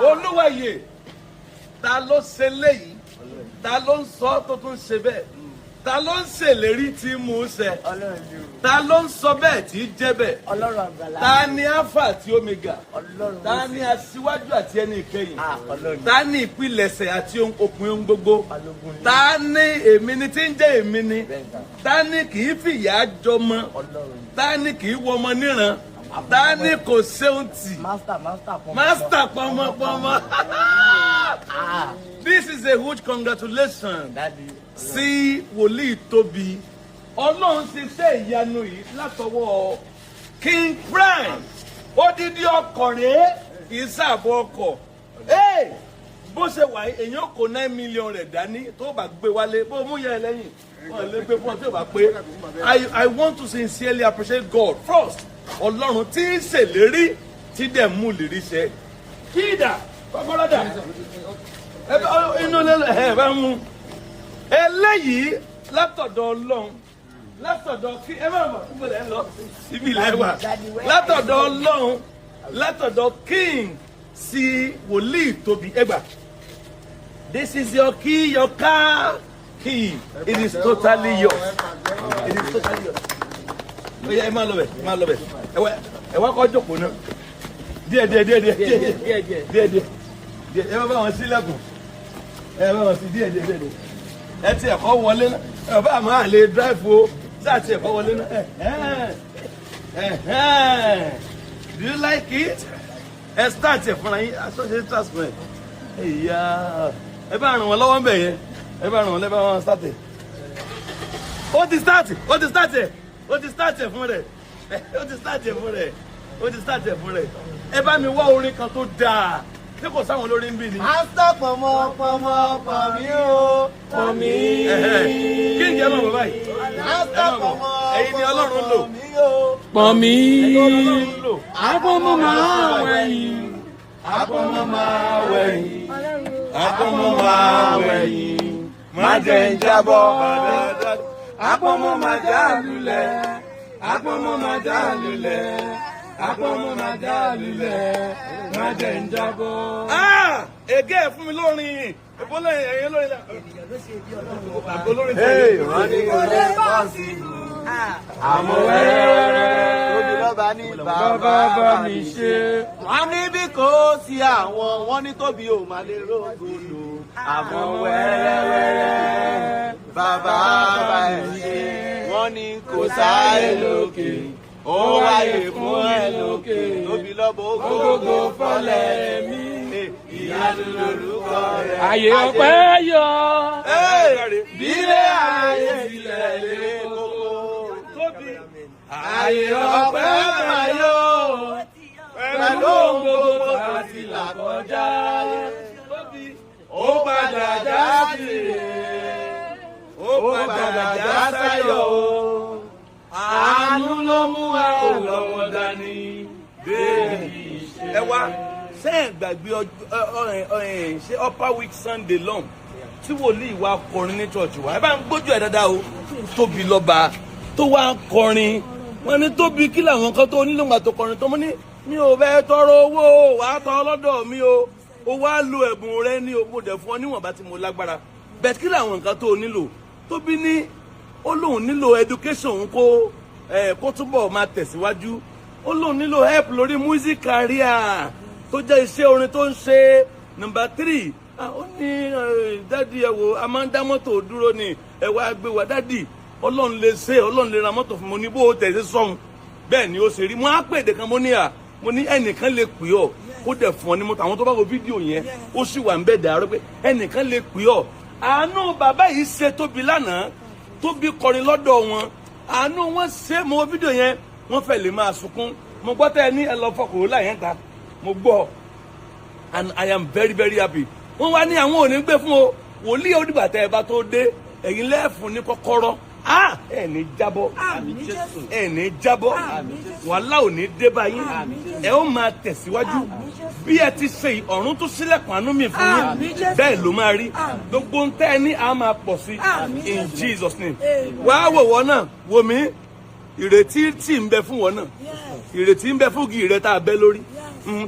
Olúwàyè, ta ló ṣe léyìí? Ta ló ń sọ tó tún ṣe bẹ́ẹ̀? Ta ló ń ṣèlérí tí mú un ṣẹ? Ọlọ́run ni o. Ta ló ń sọ bẹ́ẹ̀ tí jẹ́ bẹ́ẹ̀? Ọlọ́run àgbàlá. Ta ni Alpha àti Omega? Ọlọ́run. Ta ni aṣíwájú àti ẹni ìkẹyìn? Ah, Ọlọ́run. Ta ni ìpilẹ̀ṣẹ̀ àti òpin ohun gbogbo? Balógun ni. Ta ni èmi ni tí ń jẹ́ èmi ni? Bẹ́ẹ̀ ni. Ta ni kì í fìyà jọmọ? Ọlọ́run ni. Ta ni kì í wọmọ níran? Ta ni kò ṣeun tì? Master, master pọnmọ. Master pọmọpọmọ. Ah, This is a huge congratulation Daddy. sí wòlíì Tóbi. Ọlọ́run ṣiṣẹ́ ìyanu yìí látọwọ́ King Prime. Odidi ọkọ̀ rèé, kì í sàbọ̀ ọkọ̀. Hey! Bó ṣe wà yìí, èèyàn kò 9 million rẹ̀ dání tó bá gbé wálé, bó mú yẹ ẹ lẹ́yìn wọn lè gbé fún ọ tí ò bá pé. I want to sincerely appreciate God first, Ọlọ́run tí ń ṣèlérí, tí dẹ̀ mú ìlérí ṣẹ. Kídà kọ́kọ́rọ́ dà? Ẹ bá inú ẹ bá mú eléyìí látọ̀dọ̀ Ọlọ́run, látọ̀dọ̀ kí ẹ má bọ̀ níbo lẹ́ ń lọ, ibi ilẹ̀ wà, látọ̀dọ̀ Ọlọ́run, látọ̀dọ̀ King sí wòlíì Tóbi. Ẹgbà, this is your key, your car key. It is totally yours, it is totally yours. Ó yá, ẹ má lọ bẹ̀, ẹ má lọ bẹ̀. Ẹ wá kọ́ jókòó náà díẹ̀ díẹ̀ díẹ̀ díẹ̀ díẹ̀ Díẹ̀ díẹ̀. díẹ̀ díẹ̀ díẹ̀. Ẹ bá bá wọn sílẹ̀kùn, ẹ bá wọn sí díẹ̀ díẹ̀ díẹ̀ díẹ̀. Ẹ ti ẹ̀kọ́ wọlé náà, ẹ bá máa lè drive o, sáà ti ẹ̀kọ́ wọlé náà. Ẹ ẹ, do you like it? Ẹ start ẹ fúnra yín, associate transfer ẹ ìyá. Ẹ bá ràn wọ́n lọ́wọ́ ń bẹ̀ yẹn, ẹ bá ràn wọ́n lẹ́, bá wọn start ẹ. Ó ti start, ó ti start ẹ, ó ti start ẹ fún rẹ, ó ti start ẹ fún rẹ, ó ti start ẹ fún rẹ. Ẹ bá mi wá orin kan tó dáa tí kò sáwọn olórin ń bí ni. Master pọnmọ pọnmọ pọn mi o. Pọn mi. Kí n jẹ́ mọ̀ bàbá yìí? Master pọnmọ. Ẹ̀yin ni Ọlọ́run lò. Pọn mi o. Pọ̀n mí. Ẹ̀yin ni Ọlọ́run lò. Àpọ̀mọ́ máa wẹ̀yìn. Àpọ̀mọ́ máa wẹ̀yìn, àpọ̀mọ́ máa wẹ̀yìn, má jẹ́ ń jábọ́. Àpọ̀mọ́ máa já lulẹ̀, àpọ̀mọ́ máa já lulẹ̀, àpọ̀mọ́ máa já lulẹ̀, má jẹ́ ń jábọ́. Ègé ẹ̀ fún mi lórin ìbólẹ̀ ẹ̀yìn lórin náà. Ènìyàn ló ṣe bí Ọlọ́run ọba. Olórin tẹ̀lé. Wọ́n ní kò lè bọ́ sí i. Àmọ́ wẹ́rẹ́wẹ́rẹ́. Tóbi lọ́ba ní Bàbá bá mi ṣe. Wọ́n ní bí kò sí àwọn, wọ́n ní Tóbi ò máa lè rógòlò. Àmọ́ wẹ́rẹ́wẹ́rẹ́, bàbá bá ẹ̀ ṣe. Wọ́n ní kò sáyé lókè, ó wáyé fún ẹ lókè. Tóbi lọ́ba Ògógó fọlẹ̀ mi. Ìyanu lorúkọ rẹ̀. Àyè ọpẹ́ yọ. Bílẹ̀ ayé tilẹ̀ lé kókó. Tóbi. Àyè ọpẹ́ máa yọ. Pẹ̀lú ohun gbogbo àti là kọjá. Tóbi. Ó padà já sí Ó padà já sáyọ̀ o. Àánú ló mú wa ò lọ́wọ́ dání. Débi iṣẹ́. Ẹ wá, ṣé ẹ gbàgbé ṣé upper week Sunday long tí wòlíì wa kọrin ní church wa? Ẹ bá ń gbójú ẹ dáadáa o. Tóbi lọ́ba tó wá ń kọrin, wọn ní, "Tóbi, kí làwọn kan tó nílò ńgbà tó kọrin tó?" Mú ní, "Mi ò bẹ tọrọ owó, wàá tọ lọ́dọ̀ mi o. Ó wá lo ẹ̀bùn rẹ ní o, mo dẹ̀ fún ọ níwọ̀nba tí mo lágbára bẹ́ẹ̀. Kí làwọn nǹkan tó nílò?" Tóbi ní ó lóun nílò education òun kó ẹ kó túbọ̀ máa tẹ̀síwájú, ó lóun nílò help lórí music career tó jẹ́ iṣẹ́ orin tó ń ṣe. Number three, ó ní, "Daddy, ẹ wo, a máa ń dá mọ́tò dúró ni, ẹ wá gbé wa. Daddy, Ọlọ́run lè ṣe, Ọlọ́run lè ra mọ́tò fún mi." Ní bó o tẹ̀ sí sọ́hun, bẹ́ẹ̀ ni ó ṣe rí. Mo á pè èdè kan, mo ní à mo ní ẹnìkan lè pè ọ́ kó dẹ̀ fún ọ ní mọ́tò. Àwọn tó bá wo fídíò yẹn, ó sì wà ń bẹ̀ dàrú pé ẹnìkan lè pè ọ́. Àánú bàbá yìí ṣe Tóbi lánàá. Tóbi kọrin lọ́dọ̀ wọn, àánú wọn ṣe. Mo wo fídíò yẹn, wọ́n fẹ́ lè máa sunkún. Mo gbọ́ tẹ́ ẹ ní ẹ lọ fọkùnrin láyẹn ta, mo gbọ́, and I am very very happy. Wọ́n wá ní àwọn ò ní gbé fún o wòlíì, ó dìgbà tẹ́ ẹ bá tó dé, ẹ̀yin lẹ́ẹ̀fún ní kọ́kọ́rọ́. Ah, ẹ ní jábọ́, ẹ ní jábọ́, wàhálà ò ní dé bá yín, ẹ ó máa tẹ̀síwájú bí ẹ ti ṣe yìí. Ọ̀run tó sílẹ̀kùn àánú mi fún yín, bẹ́ẹ̀ ló máa rí. Gbogbo ń tẹ́ ẹ ní a máa pọ̀ sí in Jesus' name. Wàá wò wọ́n náà, wò mí, ìrètí tí ń bẹ fún wọn náà, ìrètí ń bẹ fún igi rẹ tá a bẹ lórí.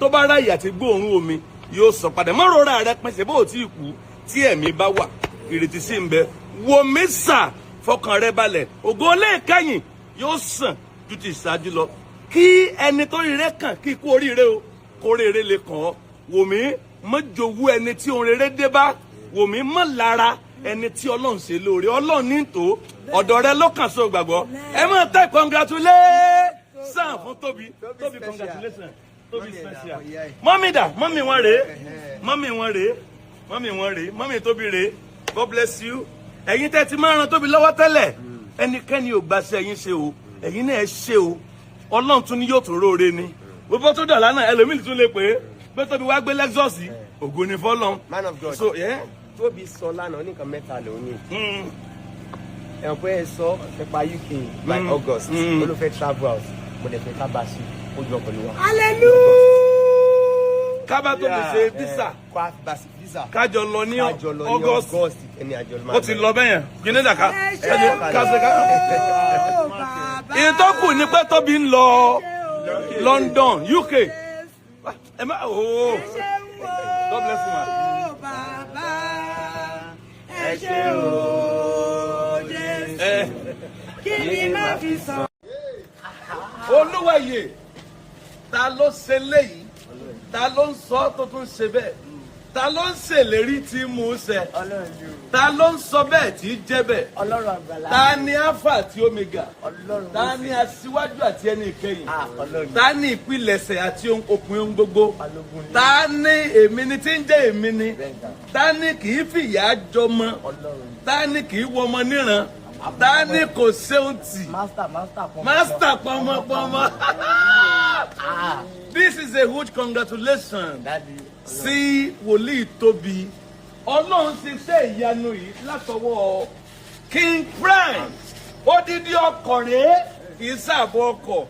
Tó bá ráyè àti gbóòórùn omi. yóò sọ padà. Má rọra rẹ pín, ṣe bó o tí ì kú. Tí ẹ̀mí bá wà, ìrètí sì ń bẹ. Wò mí sà, fọkàn rẹ balẹ̀, ògo lẹ́ẹ̀kẹ́yìn yóò sàn ju ti ìṣáájú lọ. Kí ẹni tó rí rẹ kàn kí ikú oríire o, kó rere lè kàn ọ́. Wò mí, mọ́ jowú ẹni tí ohun rere dé bá. Wò mí, mọ́ lára ẹni tí Ọlọ́run ṣe lóore. Ọlọ́run ní tó ọ̀dọ̀ rẹ lọ́kàn sọ gbàgbọ́. Ẹ máa tẹ congratulation fún Tóbi. Tóbi, congratulation. Tóbi special. Mummy dà? Mummy wọn rèé, mummy wọn rèé, mummy wọn rèé, mummy Tóbi rèé. God bless you. Ẹ̀yin tẹ́ ti máa ran Tóbi lọ́wọ́ tẹ́lẹ̀, ẹnikẹ́ni ò gbàṣẹ ẹ̀yin ṣe o, ẹ̀yin náà ẹ ṣe o. Ọlọ́run tún ní yóò tún róore ni. Gbogbo tó dọ̀là náà, ẹlòmíì tún lè pè é pé Tóbi wá gbé Lexus. Ògo ni fọ́lọ́run. Man of God. So yeah. Tóbi sọ lánàá, ní nǹkan mẹ́ta lòún ní. Ẹ̀wọ̀n pé ẹ sọ nípa UK by August. Ó ló fẹ́ travel out. Mo dẹ̀ fẹ́ ká bá a ṣe, ó jọ pẹ̀lú wa. Kábà tó fi ṣe visa. Kó a bá ṣe visa. Kájọ lọ ní Kájọ lọ ní August. August ẹni àjọ máa Ó ti lọ bẹ́yẹn kíní dàka. Ẹ ṣé. Kásẹ̀ ká. O bàbá. Ìtọ́kù ni pé Tóbi ń lọ London, UK. Ẹ má ooo. God bless you, ma. O bàbá, ẹ ṣé o Jésù. Ẹ Kí ni má fi sọ. Olúwàyè, ta ló ṣe léyìí? Ta ló ń sọ tó tún ṣe bẹ́ẹ̀? Ta ló ń ṣèlérí tí mú ṣẹ? Ta ló ń sọ bẹ́ẹ̀ tí jẹ́ bẹ́ẹ̀? Ọlọ́run àgbàlá. Ta ni Alpha àti Omega? Ọlọ́run. Ta ni aṣíwájú àti ẹni ìkẹyìn? Ọlọ́run. Ta ni ìpilẹ̀ṣẹ̀ àti òpin ohun gbogbo? Balógun ni. Ta ni èmi ni tí ń jẹ́ èmi ni? Ta ni kì í fìyà jọmọ? Ọlọ́run. Ta ni kì í wọmọ níran? Ta ni kò ṣeun tì? Master, master pọnmọ. Master pọmọpọmọ. This is a huge congratulations Daddy. sí wòlíì Tóbi. Ọlọ́run ti ṣe ìyanu yìí látọwọ́ King Prime. Odidi ọkọ̀ rèé, kì í sàbọ̀ ọkọ̀.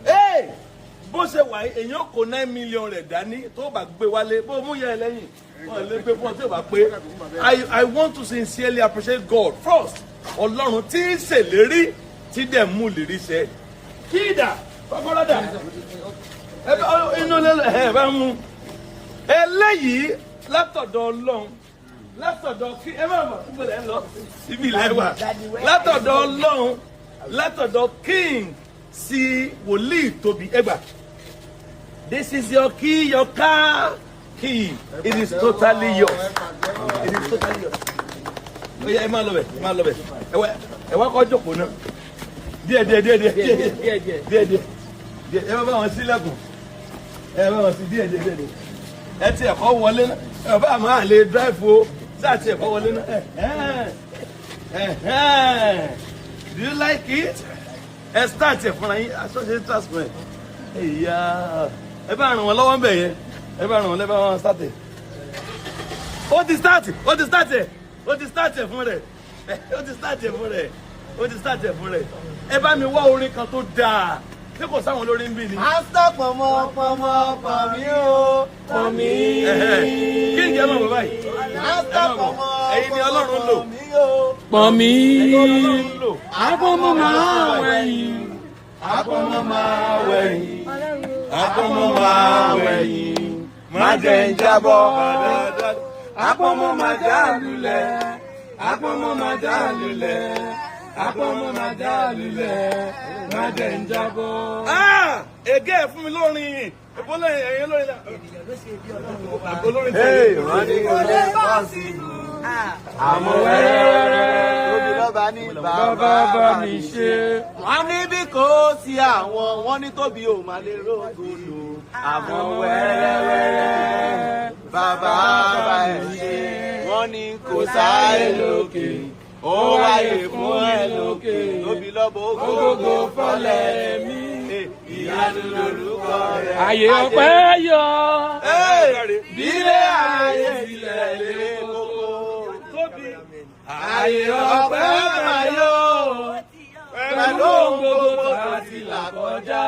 Hey! Bó ṣe wà yìí, èèyàn kò 9 million rẹ̀ dání tó bá gbé wálé, bó mú yẹ ẹ lẹ́yìn wọn lè gbé fún ọ tí ò bá pé. I want to sincerely appreciate God first, Ọlọ́run tí ń ṣèlérí, tí dẹ̀ mú ìlérí ṣẹ. Kídà kọ́kọ́rọ́ dà? Ẹ bá inú ẹ bá mú eléyìí látọ̀dọ̀ Ọlọ́run, látọ̀dọ̀ kí ẹ má bọ̀ síbò lẹ́ ń lọ síbi ilẹ̀ wà, látọ̀dọ̀ Ọlọ́run, látọ̀dọ̀ King sí wòlíì Tóbi. Ẹgbà, this is your key, your car key. It is totally yours, it is totally yours. Ó yá, ẹ má lọ bẹ̀, ẹ má lọ bẹ̀. Ẹ wá kọ́ jókòó náà. Díẹ̀ díẹ̀ díẹ̀ díẹ̀ díẹ̀ Díẹ̀ díẹ̀. díẹ̀ díẹ̀ díẹ̀. Ẹ bá bá wọn sílẹ̀kùn, ẹ bá wọn sí díẹ̀ díẹ̀ díẹ̀ díẹ̀. Ẹ ti ẹ̀kọ́ wọlé náà, ẹ bá máa lè drive o. Sáà ti ẹ̀kọ́ wọlé náà. Ẹ ẹ, do you like it? Ẹ start ẹ fúnra yín, associate transfer ẹ ìyá. Ẹ bá ràn wọ́n lọ́wọ́ ń bẹ̀ yẹn, ẹ bá ràn wọ́n lẹ́, bá wọn start ẹ. Ó ti start, ó ti start ẹ, ó ti start ẹ fún rẹ, ó ti start ẹ fún rẹ, ó ti start ẹ fún rẹ. Ẹ bá mi wá orin kan tó dáa. Ṣé kò sáwọn olórin ń bí ni? Master pọ̀nmọ́ pọ̀nmọ́ pọ̀n mí o, pọ̀n mí. Kí ni kí ẹ máa bọ̀ báyìí? Master pọ̀nmọ́ Ẹ̀yin ni Ọlọ́run lò. pọ̀n mí o. Pọ̀n mí. Ẹ̀yin ni Ọlọ́run lò. Àpọ̀nmọ́ máa wẹ̀yìn. Àpọ̀nmọ́ máa wẹ̀yìn. Àpọ̀nmọ́ máa wẹ̀yìn. Má jẹ́ ń jábọ́. Àpọ̀nmọ́ máa já lulẹ̀. Àpọ̀nmọ́ máa já lulẹ̀. Àpọ̀nmọ́ máa já lulẹ̀. Má jẹ́ ń jábọ́. Ah! Ègé ẹ̀ fún mi lórin. Ìbólẹ̀ ẹ̀yìn lórin náà. Olórin Hey, tẹ̀lé. wọ́n ní kò lè bọ́ sí i. Àmọ́ wẹ́rẹ́wẹ́rẹ́. Tóbi lọ́ba ní bàbá Bàbá mi ṣe. Wọ́n ní bí kò sí àwọn, wọ́n ní Tóbi ò máa lè rógòlò. Àmọ́ wẹ́rẹ́wẹ́rẹ́. Bàbá bá ẹ̀ ṣe. Wọ́n ní kò sáyé lókè. Ó wáyé fún ẹ lókè. Tóbi lọ́bọ̀ Ògógó fọlẹ̀ mi. Ìyanu lorúkọ rẹ̀. Àyè ọpẹ́ yọ. Bílẹ̀ ayé tilẹ̀ lé koko. Tóbi. Àyè ọpẹ́ máa yọ. Pẹ̀lú ohun gbogbo tó ti là kọjá.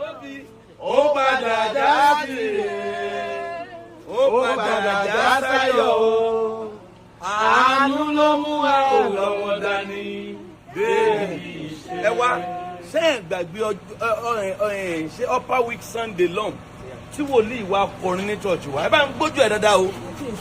Tóbi. Ó padà já síre. Ó Ó padà já sáyọ̀ o. Àánú ló mú ẹ ò lọ́wọ́ dání. Débi iṣẹ́. Ẹ wá, ṣé ẹ gbàgbé ọjọ́ ẹ ẹ ṣé upper week Sunday lọ́n Tí wòlíì wa kọrin ní church wa, ẹ bá ń gbójú ẹ dáadáa o.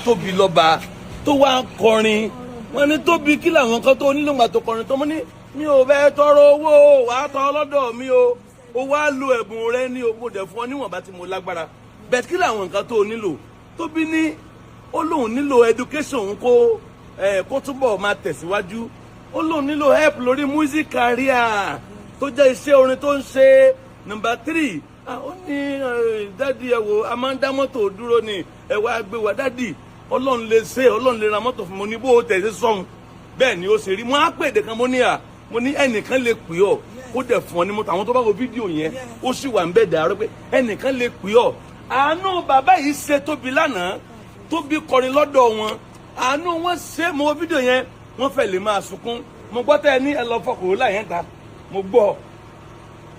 Tóbi Lọ́ba tó wá kọrin, wọ́n ní Tóbi, kí làwọn kan tó nílò ńgbà tó kọrin tó? Mú ní mi ò bẹ tọrọ owó, wàá tọ lọ́dọ̀ mi o. Ó wá lo ẹ̀bùn rẹ ní o, mo dẹ̀ fún ọ níwọ̀nba tí mo lágbára bẹ́ẹ̀. Kí làwọn nǹkan tó nílò? Tóbi ní ó lóun nílò education òun kó ẹ kó túbọ̀ máa tẹ̀síwájú. Ó lóun nílò help lórí music career tó jẹ́ iṣẹ́ orin tó ń ṣe. Number three, ó ní, "Daddy, ẹ wo, a máa ń dá mọ́tò dúró ni, ẹ wá gbé wa, daddy. Ọlọ́run lè ṣe, Ọlọ́run lè ra mọ́tò fún mi." Ní bó o tẹ̀ sí sọ́hun, bẹ́ẹ̀ ni ó ṣe rí. Mo á pè èdè kan, mo ní à mo ní ẹnìkan lè pè ọ́ kó dẹ̀ fún ọ ní mọ́tò. Àwọn tó bá wo fídíò yẹn, ó sì wà ń bẹ̀ dàrú pé ẹnìkan lè pè ọ́. Àánú bàbá yìí ṣe Tóbi lánàá. Tóbi kọrin lọ́dọ̀ wọn, àánú wọn ṣe. Mo wo fídíò yẹn, wọ́n fẹ́ lè máa sunkún. Mo gbọ́ tẹ́ ẹ ní ẹ lọ fọkùnrin láyẹn ta, mo gbọ́,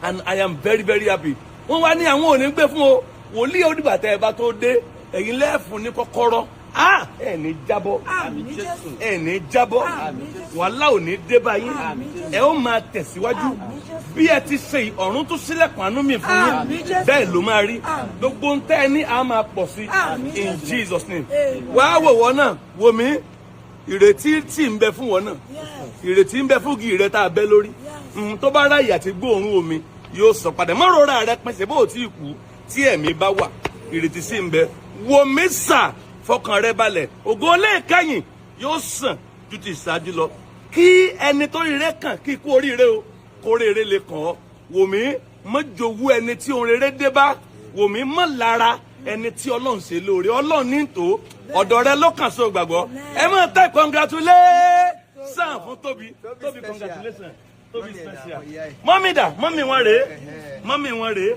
and I am very very happy. Wọ́n wá ní àwọn ò ní gbé fún o wòlíì onígbà tẹ́ ẹ bá tó dé, ẹ̀yin lẹ́ẹ̀fún ní kọ́kọ́rọ́. Ah, ẹ̀ ní jábọ́. Àmín Jésù. Ẹ̀ ní jábọ́. Àmín Jésù. Wàhálà ò ní dé bá yín. Àmín Jésù. Ẹ ó máa tẹ̀síwájú. Àmín Jésù. Bí ẹ ti ṣe yìí, ọ̀run tún sílẹ̀kùn àánú mi fún yín. Àmín Jésù. Bẹ́ẹ̀ ló máa rí. Àmín. Gbogbo ń tẹ́ ẹ ní a máa pọ̀ sí Àmín in Jésù. Jesus' name. Amen. Wàá wò wọ́n náà, wò mí, ìrètí tí ń bẹ fún wọn náà, ìrètí ń bẹ fún igi rẹ tá a bẹ́ lórí. Tó bá ráyè àti gbóòórùn omi, yóò sọ padà. Má rọra rẹ pín sí bó o tí ì kú. Tí ẹ̀mí bá wà, ìrètí sì ń bẹ. Wò mí sà, fọkàn rẹ balẹ̀. Ògo lẹ́ẹ̀kẹ́yìn yóò sàn ju ti ìṣáájú lọ. Kí ẹni tó rí rẹ kàn kí ikú oríire o, kó rere lè kàn ọ́. Wò mí, mọ́ jowú ẹni tí ohun rere dé bá. Wò mí, mọ́ lára ẹni tí Ọlọ́run ṣe lóore. Ọlọ́run ní tó ọ̀dọ̀ rẹ lọ́kàn sọ gbàgbọ́. Ẹ máa tẹ́ congratulation fún Tóbi. Tóbi, congratulation. Tóbi special. Mummy dà? Mummy wọn rèé, mummy wọn rèé,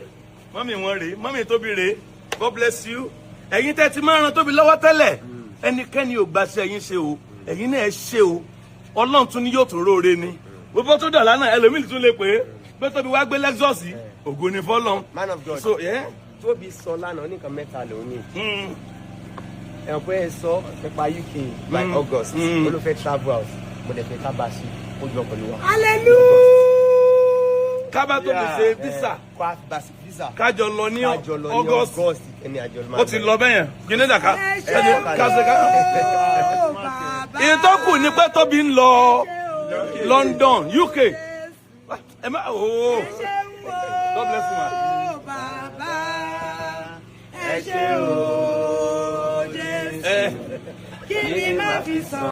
mummy wọn rèé, mummy Tóbi rèé. God bless you. Ẹ̀yin tẹ́ ti máa ran Tóbi lọ́wọ́ tẹ́lẹ̀, ẹnikẹ́ni ò gbàṣẹ ẹ̀yin ṣe o, ẹ̀yin náà ẹ ṣe o. Ọlọ́run tún ní yóò tún róore ni. Gbogbo tó dọ̀là náà, ẹlòmíì tún lè pè é pé Tóbi wá gbé Lexus. Ògo ni fọ́lọ́run. Man of God. So yeah. Tóbi sọ lánàá, nǹkan mẹ́ta lòún ní. Ẹ̀ pé ẹ sọ nípa UK by August. Ó ló fẹ́ travel out. Mo dẹ̀ fẹ́ ká bá a ṣe, ó jọ pẹ̀lú wa. Hallelujah. Kábà Tóbi ṣe visa. Kó a bá ṣe visa. Kájọ lọ ní Kájọ lọ ní August. August ẹni àjọ máa Ó ti lọ bẹ́yẹn jìnnìjà ká Ẹ ṣé ẹni kásẹ̀ ká. o bàbá. Ìtọ́kù ni pé Tóbi ń lọ London, UK. Ẹ má ooo. Ẹ ṣeun o. God bless you, ma. Bàbá. Ẹ ṣé o Jésù. Ẹ Kí ni má fi sàn?